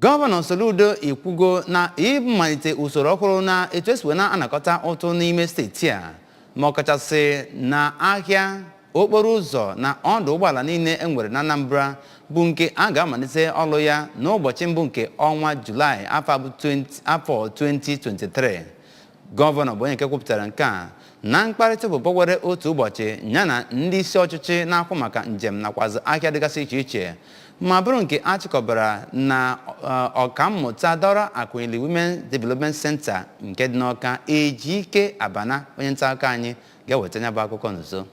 Gọvanọ Soludo ekwugo na ịmalite usoro ọhụrụ na etu esi wee na-anakọta ụtụ n'ime steeti a, ma ọkachasị na ahịa, okporo ụzọ na ọdụ ụgbọala niile e nwere na Anambra, bụ nke a ga-amalite ọlụ ya n'ụbọchị mbụ nke ọnwa Julaị afọ a bụ 20 afọ 2023. Gọvanọ bụ onye nke kwupụtara nke a na mkparịta ụbụbọ were otu ụbọchị ya na ndị isi ọchịchị na-akwụ maka njem nakwazi ahịa dịgasị iche iche, ma bụrụ nke a chịkọbara na Ọkammụta Dora Akunyili Women Development Center nke dị n'Ọka. Ejike Abana, onye nta akụkọ anyị, ga-eweta ya bụ akụkọ n'uzo.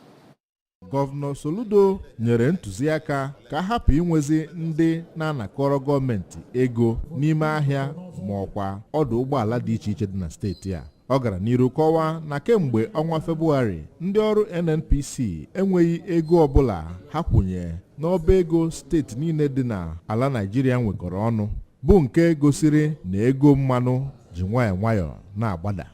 Gọvanọ Soludo nyere ntụziaka ka a hapụ inwezi ndị na-anakọrọ gọọmenti ego n'ime ahịa ma ọkwa ọdụ ụgbọala dị iche iche dị na steeti a. Ọ gara n'iru kọwaa na kemgbe ọnwa Febụwarị, ndị ọrụ NNPC enweghị ego ọbụla ha kwụnye n'ọba ego steeti niile dị n'ala Naịjirịa nwekọrọ ọnụ, bụ nke gosiri na ego mmanụ ji nwayọọ nwayọọ na-agbada.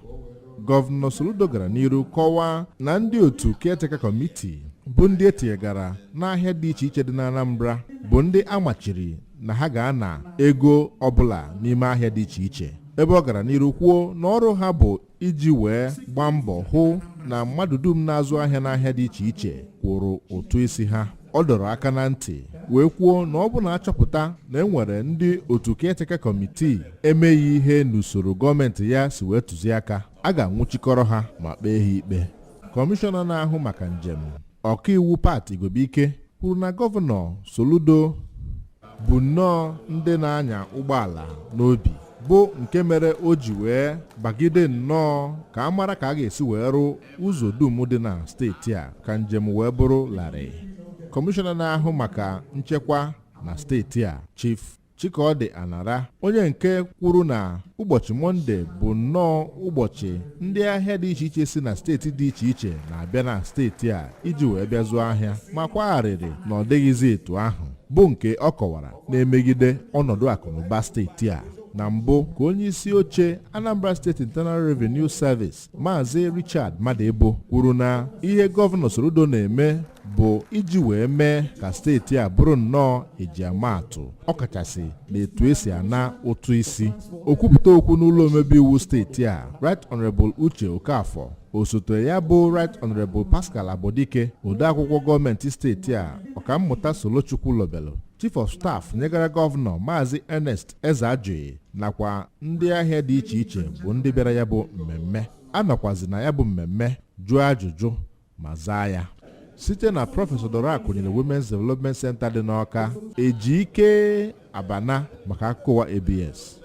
Gọvanọ Soludo gara n'iru kọwaa na ndị otu caretaker committee, bụ ndị etinyegara n'ahịa dị iche iche dị n'Anambra, bụ ndị amachiri na ha ga-ana ego ọbụla n'ime ahịa dị iche iche, ebe ọ gara n'iru kwuo na ọrụ ha bụ iji wee gbaa mbọ hụ na mmadụ dum na-azụ ahịa n'ahịa dị iche iche kwụrụ ụtụ isi ha. Ọ dọrọ aka na ntị wee kwuo na ọ bụ na achọpụta na enwere ndị otu caretaker committee emeghị ihe n'usoro gọọmenti ya si wee tụziaka, a ga-anwụchikọrọ ha ma kpee ha ikpe. Kọmishọna na-ahụ maka njem, Ọkaiwu Pat Igwebuike, kwuru na Gọvanọ Soludo bụ nnọọ ndị na-anya ụgbọala n'obi, bụ nke mere o ji wee bagide nnọọ ka a mara ka a ga-esi wee rụọ ụzọ dum dị na steeti a ka njem wee bụrụ larịị. Kọmishọna na-ahụ maka nchekwa na steeti a, Chief Chikodi Anara, onye nke kwuru na ụbọchị Mọnde bụ nnọọ ụbọchị ndị ahịa dị iche iche si na steeti dị iche iche na-abịa na steeti a iji wee bịa zụọ ahịa, ma kwagharịrị na ọ dịghịzi etu ahụ, bụ nke ọ kọwara na-emegide ọnọdụ akụnụba steeti a. Na mbụ ka onye isi oche Anambra State Internal Revenue Service, Maazị Richard Madebo, kwuru na ihe Gọvanọ Soludo na-eme bụ iji wee mee ka steeti a bụrụ nnọọ ejiamaatụ, ọkachasị na etu esi ana ụtụ isi. Okwupụta okwu n'ụlọ omebe iwu steeti a, Right Honorable Uche Okafor, osote ya bụ Right Honorable Pascal Agbodike, odeakwụkwọ gọọmenti steeti a, Ọkammụta Solochukwu Lobelu, Chief of Staff nyegara Gọvanọ, Maazị Ernest Ezeajụghị, nakwa ndị ahịa dị iche iche bụ ndị bịara ya bụ mmemme. A nọkwazi na ya bụ mmemme jụọ ajụjụ ma zaa ya. Site na Prọfesọ Dora Akunyili Women's Development Center dị n'Ọka, Ejike Abana maka akụkọ ụwa ABS.